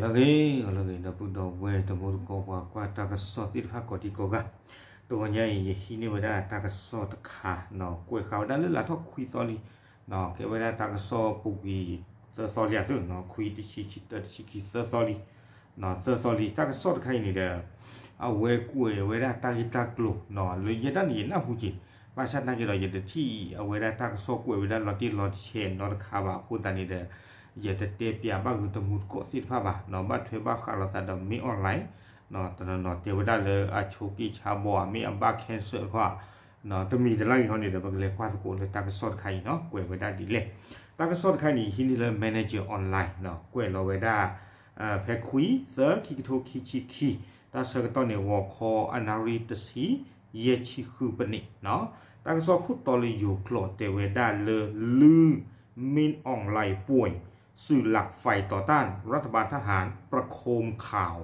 လၢအဂ့ၤ လၢအဂ့ၤ ဒီပုၢ်ဒီဝဲၢ်တံၤသကိး ပှၤကွၢ်တၢ်ကစီၣ်သ့ၣ်တဖၣ်ကိးဒံကိးဂၤ, တဂီၤညါအံၤ ယဟံးန့ၢ်ဝဲဒၣ်တၢ်ကစီၣ်တခါ ကွဲးဃာ်ဝဲဒၣ်လၢလါထီၣ်ခွံသီလံ, ကဲဝဲဒၣ်တၢ်ကစီၣ်ပူၤကွံာ်သၢသီလံဧါ, ခွံ တဆံ ခံ သၢ တဆံခံ သၢသီလံ, သၢသီလံ တၢ်ကစီၣ်တခါအံၤန့ၣ်ဒီး အဝဲကွဲးဝဲဒၣ်တၢ်ဂ့ၢ်တၢ်ကျိၤ လၢယဲဒၣ်န့ၣ် ယနၢ်ဟူက့ၤ, ဘၣ်ဆၣ်သနာ်က့ဒီး ယတထံၣ်အဝဲဒၣ်တၢ်ကစီၣ်ကွဲးဝဲဒၣ်လီၤတံၢ်လီၤဆဲးနီတခါဘၣ်အဃိသတးန့ၣ်ဒီး ယတတဲပၠးဘၣ်ဂုာ်တမူတကိးသ့ၣ်တဖၣ်ဘၣ်, ဘၣ်ထွဲဘၣ်ဃးလိာ်သးဒီး မင်းအောင်လှိုင် တနီၤနီၤတဲဝဲဒၣ်လၢအဆိးက့ဆါဘီ မ့ၢ်အဘၣ် cancer တခီဧါ, တမံၤတလါဂ့ၤခီန့ၣ်ဒီး ပကလဲၤကွၢ်သကိးလၢတၢ်ကစီၣ်တခါအံၤနီၤ ကွဲးဝဲဒၣ်ဒ်လဲၣ်. တၢ်ကစီၣ်တခါအံၤန့ၣ် ဟံးန့ၢ်လၢ Manager Online ကွဲးလီၤဝဲဒၣ် ဖဲခွံ သၢ ခံကထိခံဆံခံ, တၢ်ဆၢကတီၢ်န့ၣ် ဂီၤခီအနၣ်ရံၣ် တဆံ ယဲၢ်ဆံဃုပနံး, တၢ်ကစီၣ်ခိၣ်တီလၢယိၤကျိာ်တဲဝဲဒၣ်လၢ လူ မင်းအောင်လှိုင် ป่วยสื่อหลักฝ่ายต่อต้านรัฐบาลทหารประโคมข่าว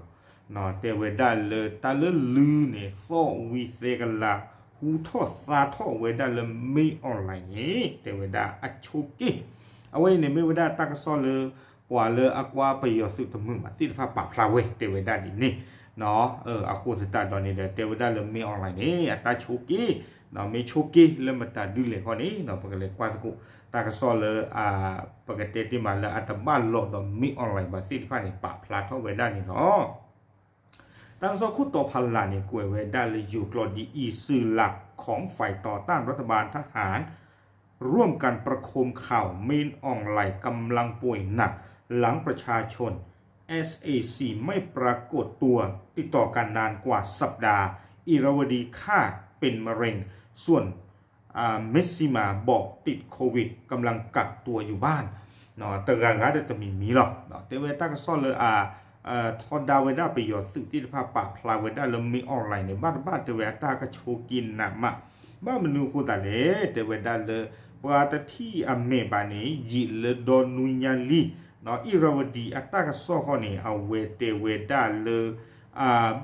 တဲဝဲဒၣ်လၢတၢ်လၢလူန့ၣ် သီၣ်ဝံၤသဲကလး ဟူထီၣ်သါထီၣ်ဝဲဒၣ်လၢ မင်းအောင်လှိုင် န့ၣ် တဲဝဲဒၣ်အဆိးက့, အဝဲအံၤန့ၣ်မ့ၢ်ဝဲဒၣ်တၢ်ကစီၣ်လၢ ပှၤလၢအကွၢ်ပယီၤသုးတမုာ်ဘၣ်သ့ၣ်တဖၣ်ပာ်ဖျါဝဲ တဲဝဲဒၣ်ဒ်န့ၣ်, အဃိသတးဒီးန့ၣ်ဒီး တဲဝဲဒၣ်လၢ မင်းအောင်လှိုင် န့ၣ် အတၢ်ဆိးက့, မ့ၢ်ဆိးက့လၢမတၤဒ်လဲၣ်ခီန့ၣ် ပကလဲၤကွၢ်သကိး တၢ်ကစီၣ်လၢ ပကတဲတ့ၢ်မးလၢအတဘၣ်လိာ်ဒီး မင်းအောင်လှိုင် ဘၣ်သ့ၣ်တဖၣ်န့ၣ် ပာ်ဖျါထီၣ်ဝဲဒၣ်န့ၣ်လီၤ. တၢ်ကစီၣ်ခိၣ်တီဖးလၢ်န့ၣ် ကွဲးဝဲဒၣ်လၢယိၤကျိာ်ဒ်အံၤ สื่อหลักของฝ่ายต่อต้านรัฐบาลทหาร ร่วมกันประโคมข่าว มင်းအောင်လှိုင် กำลังป่วยหนัก หลังประชาชน เอสเอซี ไม่ปรากฏตัวติดต่อกันนานกว่าสัปดาห์ อิราวดี ฆ่าเป็นมะเร็ง ส่วน เมสซิมา บอกติดโควิด กำลังกักตัวอยู่บ้าน တဂၤဂၤဒီးတမံၤမံၤလီၤ. တဲဝဲတၢ်ကစီၣ်လၢအ ထီဒါဝဲဒၣ်ပယီၤသုးသ့ၣ်တဖၣ်ပာ်ဖျါဝဲဒၣ်လၢ မင်းအောင်လှိုင် န့ၣ် ဘၣ်တဘၣ်တဲဝဲအတၢ်ကဆိးက့နးမး, ဘၣ်မနုၤအဃိသတးလဲၣ် တဲဝဲဒၣ်လၢ ပှၤတထံၣ်အမဲာ်ဘၣ်န့ၣ် ယံာ်လၢဒီနွံညါလံ, အံၣ်ရဝဒံအတၢ်ကစီၣ်ဃီန့ၣ် အဝဲတဲဝဲဒၣ်လၢ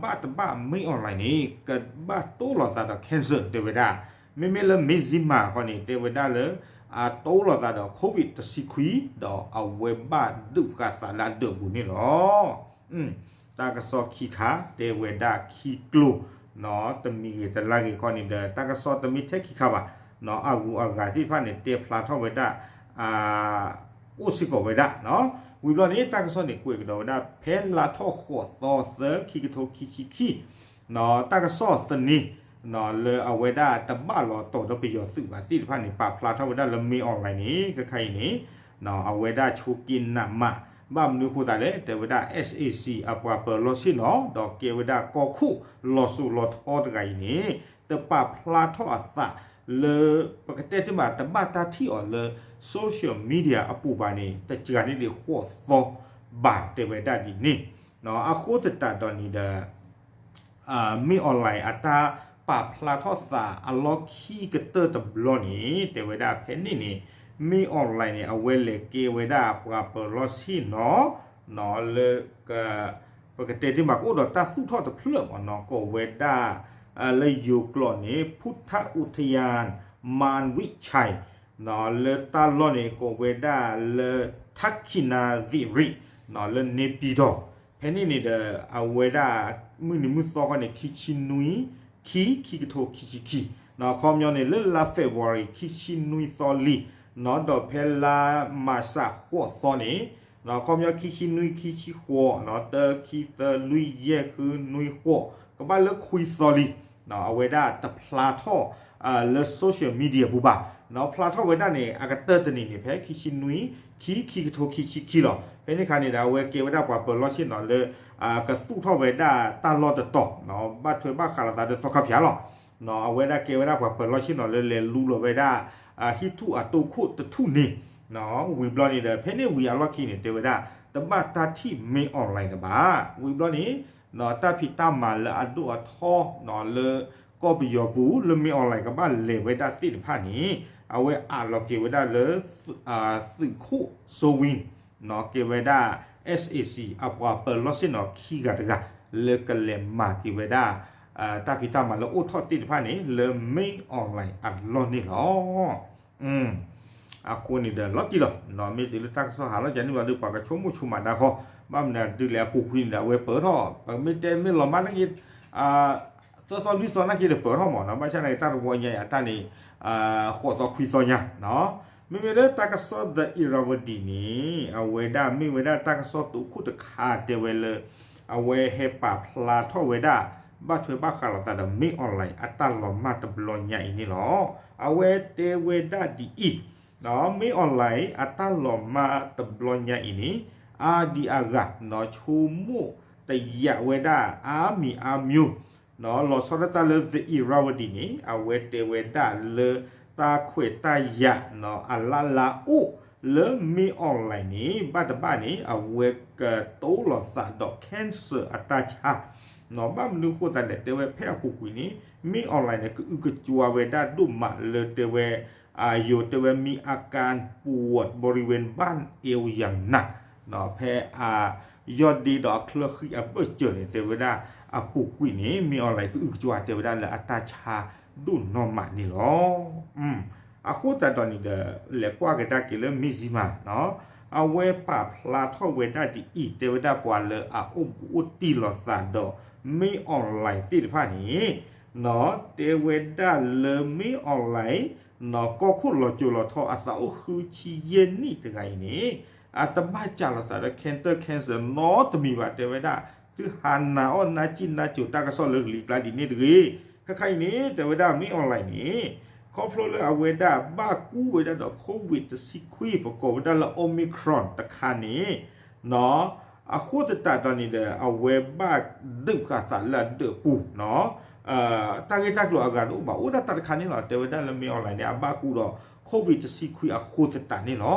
ဘၣ်တဘၣ် မင်းအောင်လှိုင် န့ၣ် ကဘၣ်တိလိာ်သးဒီး cancer တဲဝဲဒၣ်, မ့မ့ၢ်လၢ မ့ၢ်စံမၤ ဃီန့ၣ် တဲဝဲဒၣ်လၢ အတိလိာ်သးဒီး COVID တဆံခွံ ဒီးအဝဲဘၣ်ဒုးဃာ်သးလၢအဒၢးပူၤန့ၣ်လီၤ. တၢ်ကစီၣ်ခံခါ တဲဝဲဒၣ်ခံကျိၤ, တမံၤဂ့ၤတလါဂ့ၤခီန့ၣ်ဒီး တၢ်ကစီၣ်တမ့ၢ်ထဲခံခါဘၣ်, အဂုၤအဂၤသ့ၣ်တဖၣ်န့ၣ် တဲဖျါထီၣ်ဝဲဒၣ် အိၣ်စ့ၢ်ကီးဝဲဒၣ်, ဝံၤဘျီန့ၣ် တၢ်ကစီၣ်န့ၣ် ကွဲးကဒီးဝဲဒၣ် ဖဲလါထီၣ်ဃိးသီ သၢ ခံကထိခံဆံခံ တၢ်ကစီၣ်သန့ လၢအဝဲဒၣ်တဘၣ်လီၤတီၤဒီးပယီၤသုးဘၣ်သ့ၣ်တဖၣ်န့ၣ် ပာ်ဖျါထီၣ်ဝဲဒၣ်လၢ မင်းအောင်လှိုင် န့ၣ် ခဲခါအံၤန့ၣ် အဝဲဒၣ်ဆိးက့နးမး, ဘၣ်မနုၤအဃိသတးလဲၣ် တဲဝဲဒၣ် SAC အပှၤပၢၤလီၢ်ဆ့ၣ်နီၤ ဒီးကဲဝဲဒၣ်ကီၢ်ခိၣ်လီၤစိၤလီၤထီတဂၤအံၤန့ၣ် တပာ်ဖျါထီၣ်အသးလၢ ပကတဲတ့ၢ်မး တဘၣ်တၢ်ထံၣ်အီၤလၢ social media အပူၤဘၣ်န့ၣ် တစှၤန့ၢ်ဒံးဃိးသီဘၣ် တဲဝဲဒၣ်ဒ်န့ၣ်, အဃိသတးဒီးန့ၣ်ဒီး မင်းအောင်လှိုင် အတၢ်ပာ်ဖျါထီၣ်သးအလီၢ်ခံကတၢၢ်တဘျီန့ၣ် တဲဝဲဒၣ်ဖဲန့ၣ်န့ၣ် မင်းအောင်လှိုင် န့ၣ် အဝဲလဲၤကဲဝဲဒၣ်ပှၤပၢၤလီၢ်ဆ့ၣ်နီၤ လၢ ပကတဲတ့ၢ်မး ကအိၣ်ဒီးတၢ်သူၣ်ထီၣ်တဖျၢၣ်မ့ၢ်နီၤ ကိးဝဲဒၣ် လၢယိၤကျိာ်န့ၣ် พุทธอุทยานมารวิชัย လၢတၢ်လီၢ်န့ၣ် ကိးဝဲဒၣ်လၢ ထၣ်ခံၣ်နၣ်ဒံၣ်ရံၣ် လၢန့ပံၤဒီး ဖဲန့ၣ်န့ၣ်ဒီး အဝဲဒၣ် မုၢ်နံၤမုၢ်သီခီန့ၣ် ခံဆံနွံ ခံ ခံကထိခံဆံခံ ခီပညီန့ၣ် လၢလါ February ခံဆံနွံသီလံ ဒီးဖဲလါ March ဃိးသီန့ၣ် ခီပညီ ခံဆံနွံ ခံဆံဃိး တၢ ခံ သၢ လွံၢ် ယဲၢ် ဃု နွံ ဃိး ကဘၣ်လၢခွံသီလံ အဝဲဒၣ်တဖျါထီၣ် လၢ social media ပူၤဘၣ် ဖျါထီၣ်ဝဲဒၣ်န့ၣ် အကတၢၢ်တနံၤန့ၣ် ဖဲခံဆံနွံ ခံ ခံကထိခံဆံခံလီၤ. ဖဲန့ၣ်အခါန့ၣ်ဒီး အဝဲကဲဝဲဒၣ်ပှၤပၢၤလီၢ်ဆ့ၣ်နီၤလၢ ကသူၣ်ထီၣ်ဝဲဒၣ်တၢ်လီၢ်တတီၤ ဘၣ်ထွဲဘၣ်ဃးလိာ်သးဒီးသီခါဖၠးလီၤ. အဝဲဒၣ်ကဲဝဲဒၣ်ပှၤပၢၤလီၢ်ဆ့ၣ်နီၤလၢလဲၤလူလီၤဝဲဒၣ် ဟံၣ်ထူၣ်အတိခိၣ်တထူၣ်န့ၣ် ဝံၤဘျီန့ၣ်ဒီး ဖဲန့ၣ်ဝံၤအလီၢ်ခံန့ၣ် တဲဝဲဒၣ် တဘၣ်တၢ်ထံၣ် မင်းအောင်လှိုင် တဘၣ် ဝံၤဘျီန့ၣ် တၢ်ဖံးတၢ်မၤလၢအဒိၣ်အထီ လၢကီၢ်ပယီၤပူၤ လၢ မင်းအောင်လှိုင် ကဘၣ်လဲၤဝဲဒၣ်သ့ၣ်တဖၣ်န့ၣ် အဝဲအးလီၤက့ၤဝဲဒၣ်လၢ သုးခိၣ်စိဝ့ ကဲဝဲဒၣ် SAC အပှၤပၢၤလီၢ်ဆ့ၣ်နီၤခံဂၤတဂၤ လၢကလဲၤမၤက့ၤဝဲဒၣ် တၢ်ဖံးတၢ်မၤလၢအိၣ်ထီၣ်သ့ၣ်တဖၣ်န့ၣ် လၢ မင်းအောင်လှိုင် အလီၢ်န့ၣ်လီၤ. အဃိန့ၣ်ဒီးလီၤတံၢ်လီၤ မ့ၢ်တုၤလၢတၢ်ကစီၣ်ဟးလီၤယၤန့ၣ်ဘၣ်ဒီး ပှၤကဆိကမိၣ်ဆိမးဒါဃီ ဘၣ်မနုၤဒ်လဲၣ်အပူၤကွံာ်န့ၣ်ဒီး အဝဲပၢၢ်ထီၣ်, ပမ့ၢ်တဲမ့ၢ်လီၤမၢ်နာ်က့ သၢသီလွံၢ်သီနာ်က့ဒီးပၢၢ်ထီၣ်မးနီၤ, ဘၣ်ဆၣ်နာ်က့တၢ်တဝီညါအံၤအတၢ်န့ၣ် ဃိးသီခွံသီညါနီၤ. မ့မ့ၢ်လၢတၢ်ကစီၣ် The Irrawaddy န့ၣ် အဝဲဒၣ်မ့ၢ်ဝဲဒၣ်တၢ်ကစီၣ်တခိၣ်တခါတဲဝဲလၢ အဝဲဟဲပာ်ဖျါထီၣ်ဝဲဒၣ် ဘၣ်ထွဲဘၣ်ဃးလိာ်သးဒီး မင်းအောင်လှိုင် အတၢ်လီၤမၢ်တဘျီညါအံၤန့ၣ်လီၤ. အဝဲတဲဝဲဒၣ်ဒ်အံၤ, မင်းအောင်လှိုင် အတၢ်လီၤမၢ်တဘျီညါအံၤန့ၣ် အါဒံအါဂၤ ဆိကမိၣ်တယာ်ဝဲဒၣ်အါမံၤအါမျိၤ လီၤဆီဒၣ်တၢ်လၢ The Irrawaddy န့ၣ် အဝဲတဲဝဲဒၣ်လၢတၢ်ခွဲးတၢ်ယာ်အလါလါအိၣ်လၢ မင်းအောင်လှိုင် န့ၣ် ဘၣ်တဘၣ်န့ၣ် အဝဲကတိလိာ်သးဒီး cancer အတၢ်ဆါ ဘၣ်မနုၤဃိသတးလဲၣ် တဲဝဲဖဲအပူၤကွံာ်န့ၣ် မင်းအောင်လှိုင် န့ၣ် ကအုကစွါဝဲဒၣ်ဒိၣ်မးလၢတဲဝဲ ယိၤတဲဝဲ มีอาการปวดบริเวณบั้นเอวอย่างหนัก ဖဲအယီၢ်ဒ့ဒီးအချၢဃံအဘၢၣ်စၢၤန့ၣ် တဲဝဲဒၣ်အပူၤကွံာ်န့ၣ် မင်းအောင်လှိုင် ကအုကစွါတဲဝဲဒၣ်လၢအတၢ်ဆါဒိၣ်နီၢ်မးန့ၣ်လီၤ. အဃိသတးဒီးန့ၣ်ဒီး လဲၤကွၢ်ကဒါက့ၤလၢ Mizzima နီၤ အဝဲပာ်ဖျါထီၣ်ဝဲဒၣ်ဒ်အံၤ တဲဝဲဒၣ်ပှၤလၢအအိၣ်ဘူးအိၣ်တံၢ်လိာ်သးဒီး မင်းအောင်လှိုင် သ့ၣ်တဖၣ်န့ၣ် နီၤ တဲဝဲဒၣ်လၢ မင်းအောင်လှိုင် နီၤ ကီၢ်ခိၣ်လီၤစိၤလီၤထီအသးအိၣ်ဃုဆံယဲၢ်နံၣ်တဂၤအံၤန့ၣ် အတဘၣ်စးလိာ်သးဒီး cancer cancer နီတမံၤဘၣ် တဲဝဲဒၣ် သုဟးနးအီၣ်နါစံၣ်နါစိၤတၢ်ကစီၣ်လၢကလံၤကျါဒ်န့ၣ်တဂ့ၤ. ခဲခါအံၤန့ၣ် တဲဝဲဒၣ် မင်းအောင်လှိုင် န့ၣ် ခီဖျိလၢအဝဲဒၣ်ဘၣ်ကူဝဲဒၣ်ဒီး COVID တဆံခွံ ပကိးဝဲဒၣ်လၢ Omicron တခါန့ၣ် နီၤ အဃိသတးဒီးန့ၣ်ဒီး အဝဲဘၣ်ဒုးဃာ်သးလၢအဒၢးပူၤ နီၤ တၢ်ဂ့ၢ်တၢ်ကျိၤအဂၤတအိၣ်ဘၣ် အိၣ်ဒၣ်တၢ်တခါန့ၣ်လီၤ. တဲဝဲဒၣ်လၢ မင်းအောင်လှိုင် န့ၣ် အဘၣ်ကူဒီး COVID တဆံခွံအဃိသတးန့ၣ်လီ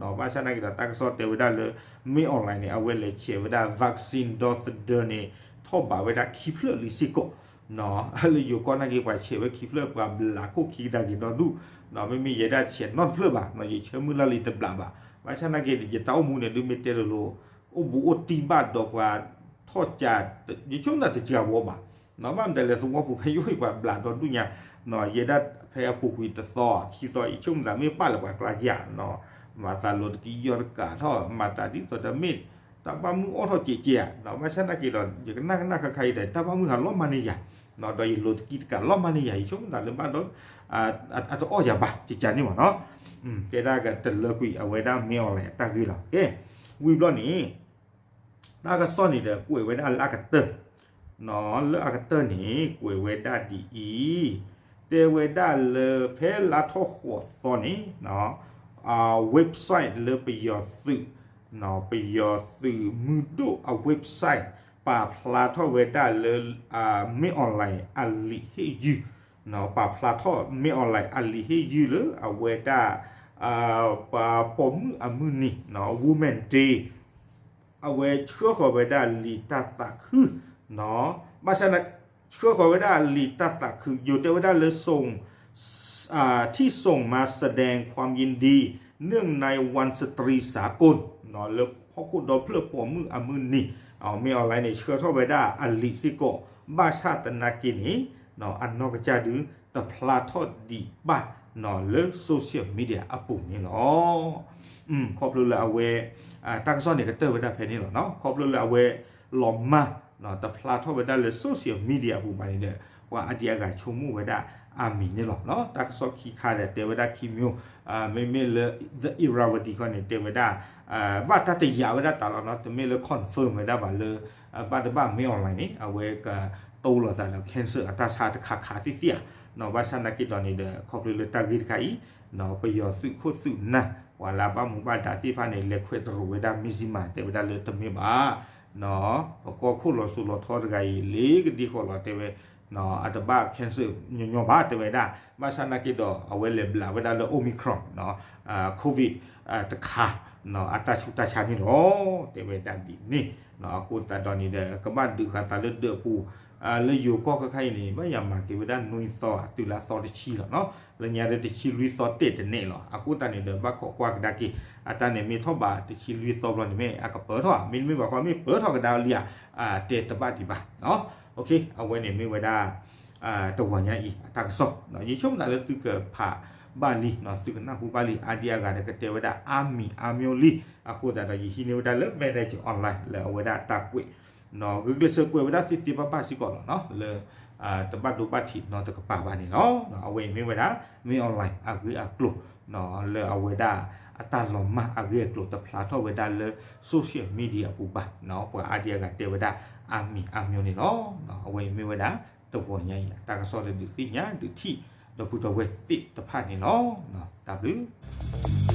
ၤ. ဘၣ်ဆၣ်နာ်က့ဒီးတၢ်ကစီၣ်တဲဝဲဒၣ်လၢ မင်းအောင်လှိုင် န့ၣ် အဝဲလဲၤဆဲးဝဲဒၣ် vaccine ဒီသဒၢန့ၣ် ထီၣ်ဘးဝဲဒၣ်ခံဖျၢၣ်လံစ့ၢ်ကီး လၢယိၤကီၢ်နာ်က့ ပှၤဆဲးဝဲခံဖျၢၣ် ပှၤဘျးခိၣ်ခံကဒါက့ၤဒီဒူၣ် မ့မ့ၢ်ယဲဒၣ်ဆဲးနီတဖျၢၣ်ဘၣ် ယဆၢမုၢ်လၢ်လံတဘျးဘၣ်. ဘၣ်ဆၣ်နာ်က့ ယတၢ်အိၣ်မူန့ၣ် ဒုးမ့ၢ်တဲလိၤလိၤ အိၣ်ဘူးအိၣ်တံၢ်ဘၣ်ဒီးပှၤထီၣ်ကး ယဆိကမိၣ်တစှၤဝီဘၣ် ဘၣ်မတၤလဲၣ်သဝီပူၤဖဲယိၤအံၤပှၤဘျးဒီဒူၣ်ညါ ယဲဒၣ်ဖဲအပူၤကွံာ်တသီခံသီ ယဆိကမိၣ်သးမ့ၢ်ပာ်လၢပှၤကျါယၤ မၤသးလိၤတကံယီၢ်တကးထီၣ် မၤသးဒ်သိးဒီးမ့ၢ် တၢ်ဘၣ်မုၢ်အီၣ်ထီၣ်ကဲးကဲးဧါ ဘၣ်ဆၣ်နာ်က့ဒီး ယကနၣ်ကနၣ်ဃါခါအံၤဒီး တၢ်ဘၣ်မုၢ်ဟးလီၤမၢ်န့ၢ်ယၤ ဒီးယလိၤတကံတကးလီၤမၢ်န့ၢ်ယၤ ယဆိကမိၣ်သးလၢဘၣ်ဒီး အတအီၣ်ယၤဘၣ် ကကန့ၣ်မ့ၢ်နီၤ တဲဒၣ်ကတလၢကွံာ်အဝဲဒၣ် မင်းအောင်လှိုင် အတၢ်ဂ့ၢ်လီၤ. ကဲ ဝံၤဘျီန့ၣ် တၢ်ကစီၣ်န့ၣ်ဒီးကွဲးဝဲဒၣ်လၢအကတၢၢ် နီၤ လၢအကတၢၢ်န့ၣ် ကွဲးဝဲဒၣ်ဒ်အံၤ တဲဝဲဒၣ်လၢဖဲလါထီၣ်ဃိးသီန့ၣ် website လၢပယီၤသုး ပယီၤသုးမုၢ်ဒိၣ်အ website ပာ်ဖျါထီၣ်ဝဲဒၣ်လၢ မင်းအောင်လှိုင် အလံာ်ဟ့ၣ်ယုၢ် ပာ်ဖျါထီၣ် မင်းအောင်လှိုင် အလံာ်ဟ့ၣ်ယုၢ်လၢအဝဲဒၣ် ပှၤပိာ်မုၣ်အမုၢ်နံၤ Women Day အဝဲဆှၢဃီၤဝဲဒၣ်လံာ်တၢ်သးခု ဘၣ်ဆၣ်န့ၣ် ဆှၢဃီၤဝဲဒၣ်လံာ်တၢ်သးခု ယိၤတဲဝဲဒၣ်လၢ ส่ง ที่ส่งมาแสดงความยินดี เนื่องในวันสตรีสากล လၢဖီခိၣ်ဒီဖျၢၣ်ပိာ်မုၣ်အမုၢ်နံၤ မင်းအောင်လှိုင် န့ၣ် ဆှၢထီၣ်ဝဲဒၣ်အလံာ်စ့ၢ်ကီး ဘၣ်ဆၣ်သနာ်က့န့ၣ် အနီၢ်ကစၢ်ဒုးတဖျါထီၣ်ဒံးဘၣ် လၢ social media အပူၤန့ၣ်လီၤ. ခီဖျိလၢအဝဲ တၢ်ကစီၣ်န့ၣ်ကတၢၢ်ဝဲဒၣ်ဖဲန့ၣ်လီၤ. ခီဖျိလၢအဝဲလီၤမၢ် တဖျါထီၣ်ဝဲဒၣ်လၢ social media အပူၤဘၣ်န့ၣ်ဒီး ပှၤအါဒံအါဂၤဆိကမိၣ်ဝဲဒၣ်အါမံၤန့ၣ်လီၤ. တၢ်ကစီၣ်ခံခါဒီးတဲဝဲဒၣ်ခံမျိၤ မ့မ့ၢ်လၢ The Irrawaddy ခီန့ၣ် တဲဝဲဒၣ် ဘၣ်တၢ်တယာ်ဝဲဒၣ်တၢ်လီၤနီၤ တမ့ၢ်လၢ confirm ဝဲဒၣ်ဘၣ်လၢ ဘၣ်တဘၣ် မင်းအောင်လှိုင် န့ၣ် အဝဲကတိလိာ်သးဒီး cancer အတၢ်ဆါတခါခါသ့ၣ်သ့ၣ်ဧါ. ဘၣ်ဆၣ်သနာ်က့ဒီးန့ၣ်ဒီး ခီဖျိလၢတၢ်ဂ့ၢ်တခါအံၤ ပယီၤသုးခိၣ်သုးနၢ် ပှၤလၢအဘၣ်မူဘၣ်ဒါသ့ၣ်တဖၣ်န့ၣ် လဲၤခွဲးတရိးဝဲဒၣ် Mizzima တဲဝဲဒၣ်လၢတမ့ၢ်ဘၣ် ပကီၢ်ခိၣ်လီၤစိၤလီၤထီတဂၤအံၤ လ့ၤကဒံဃီလီၤ တဲဝဲ အတဘၣ် cancer ညီညီဘၣ် တဲဝဲဒၣ်. ဘၣ်ဆၣ်သနာ်က့ဒီး အဝဲလဲၤဘျးဝဲဒၣ်လၢ Omicron COVID တခါ အတၢ်ဆူးတၢ်ဆါန့ၣ်လီၤ တဲဝဲဒၣ်ဒ်န့ၣ်. အဃိသတးဒီးန့ၣ်ဒီး ကဘၣ်ဒုးဃာ်သးလၢဒၢးပူၤ လၢယိၤကီၢ်ခဲခါအံၤန့ၣ် ဘၣ်ယၤမၤက့ၤဝဲဒၣ်နွံသီ တုၤလၢအသီတဆံလီၤနီၤ. လၢညါဒီးတဆံလွံၢ်သီတဲာ်တနဲၣ်လီၤ. အဃိသတးန့ၣ်ဒီး ဘၣ်ခိးကွၢ်ကဒါက့ၤ အတၢ်န့ၣ်မ့ၢ်ထီၣ်ဘးတဆံလွံၢ်သီဘျီန့ၣ် မ့ၢ်အကပၢၢ်ထီၣ် မ့တမ့ၢ်ဘၣ်ဃီမ့ၢ်ပၢၢ်ထီၣ်ကဒါလံဧါ တဲတဘၣ်ဒံးဘၣ်. အဝဲန့ၣ်မ့ၢ်ဝဲဒၣ် တဝီညါအံၤအတၢ်ကစီၣ် ယဆိကမိၣ်သးလၢသုကဖး ဘၣ်လံ, သုကနၢ်ဟူဘၣ်လံ, အါဒံအါဂၤဒီးကတဲဝဲဒၣ်အါမံၤအါမျိၤလံ. အဃိသတးဒီး ယဟံးန့ၢ်ဝဲဒၣ်လၢ Manager Online လၢအဝဲဒၣ်တၢ်ကွဲး, ဂုာ်ကျဲးစၢးကွဲးဝဲဒၣ်သ့သ့ဘၣ်ဘၣ်စ့ၢ်ကီးလီၤ, လၢ တဘၣ်ဒိဘၣ်ထံးနီတကပၤဘၣ်န့ၣ်လီၤ. အဝဲအံၤမ့ၢ်ဝဲဒၣ် မင်းအောင်လှိုင် အဂ့ၢ်အကျိၤ လၢအဝဲဒၣ်အတၢ်လီၤမၢ်အဂ့ၢ်အကျိၤ တဖျါထီၣ်ဝဲဒၣ်လၢ social media အပူၤဘၣ်, ပှၤအါဒံအါဂၤတဲဝဲဒၣ်အါမံၤအါမျိၤန့ၣ်လီၤ. အဝဲအံၤမ့ၢ်ဝဲဒၣ် တဂီၤညါအံၤ အတၢ်ကစီၣ်လၢဒုးသ့ၣ်ညါဒုးထံၣ် ဒီပုၢ်ဒီဝဲၢ်သ့ၣ်တဖၣ်န့ၣ်လီၤ. တၢ်ဘျုး